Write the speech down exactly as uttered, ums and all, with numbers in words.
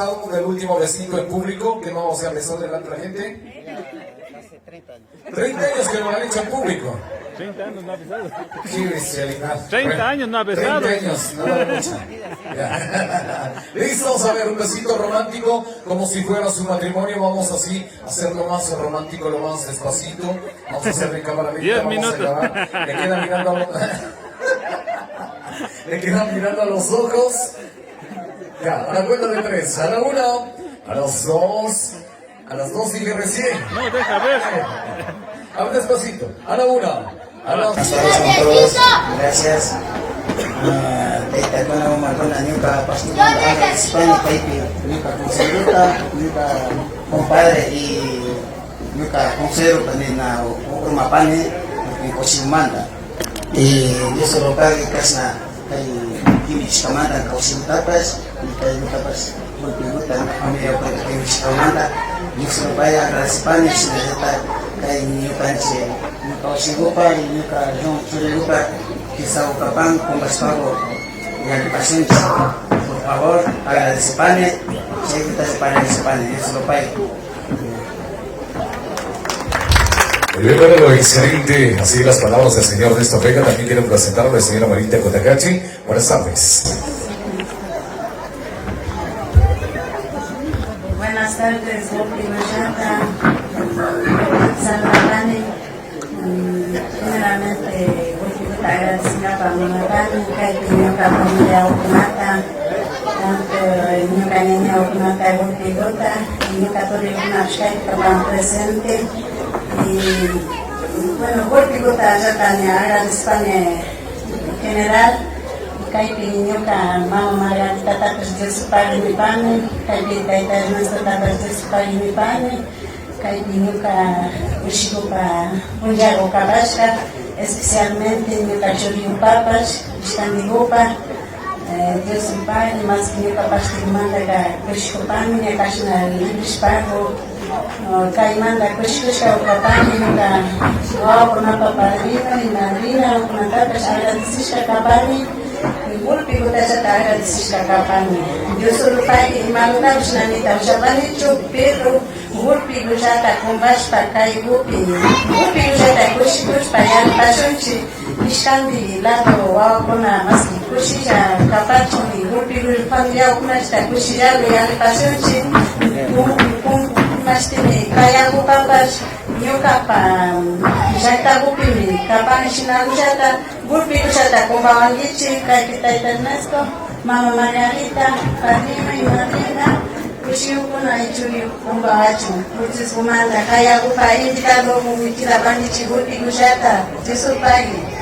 El último besito en público que no se ha besado delante de la gente. Treinta años que lo han hecho en público. Treinta años no ha besado. Qué bestialidad. Treinta años no ha besado. Treinta años, no lo han hecho. Ya. Listo, vamos a ver un besito romántico, como si fuera su matrimonio. Vamos así a hacerlo más romántico, lo más despacito. Vamos a hacer en cámara lenta, vamos a grabar. Diez minutos. Le queda mirando a los, le queda mirando a los ojos. Ya, a la cuenta de tres. A la una, a las dos, a las dos dije recién. No, deja ver. A ver, despacito. A la una, a las... Buenas tardes con todos. Gracias. Ah, taytakuna, mamakuna, ñuka pastorkuna, España, kaypi, ñuka consejota, ñuka compadre y ñuka consejero, pani na urmapani, en Cochinamanta. Y Dios lo pague, kashna, kay kimichishkamanta kawsaytapash, y kay ñukapash, golpekuta, familia, kimichishkamanta, Dios lo pague, agradecipani, shinallata, kay ñukanchik, ñuka ushikupa, y ñuka churikupa, kisa ukapan, kumpashpaku, yallipashunchik, por favor, agradecipani, chaykuta riparishpani, Dios lo pague. Muy bien, bueno, excelente. Así las palabras del señor Néstor Vega. También quiero presentarle a la señora Marita Cotacachi. Buenas tardes. Buenas tardes, Woki Mashata. Saludani. Mm, primeramente, Wokikuta agradecinapan munapani, kaypi ñuka familiakunata, tanto ñuka ñañakunata, Wokikuta, y ñuka turikunapash kaypi kapan presente. Y, bueno, Wokikuta allata ña agradecipani, general, kaypi ñuka mama Margaritatapash Dios pague nipani, kaypi tayta Ernestotapash Dios pague nipani, kaypi ñuka ushikupa punllaku kapashka, especialmente ñuka churikupapash, ishkantikupa, eh, Dios pague, maski ñuka partikumantaka kushikupami, ña kashna rikushpaku, eh, kaymanta kushikushka kapani, ñuka wawakunapa padrino y madrinakunatapash agradecishka kapani, y golpekutallata agradecishka kapani. Dios solo pague, imakunatapash na nita ushapanichu, pero golpekullata kumpashpa kaykupi, golpekullata kushikushpa yallipashunchik, ishkanti lado wawakuna maski kushilla kapachun, golpekulla familiakunallata kushilla yallipashunchik. Kun-, kun-, mashtimi kayakupapash ñukapa llaktakupimi kapan, shinakullata golpekullata kumpawankichik, kaypi tayta Ernesto, mama Margarita, padrino y madrina, kushiyukuna y churiyuk kumpawachun. Kuchuskumanta kayakupa invitado, invitapankichik golpekullata, Dios pague.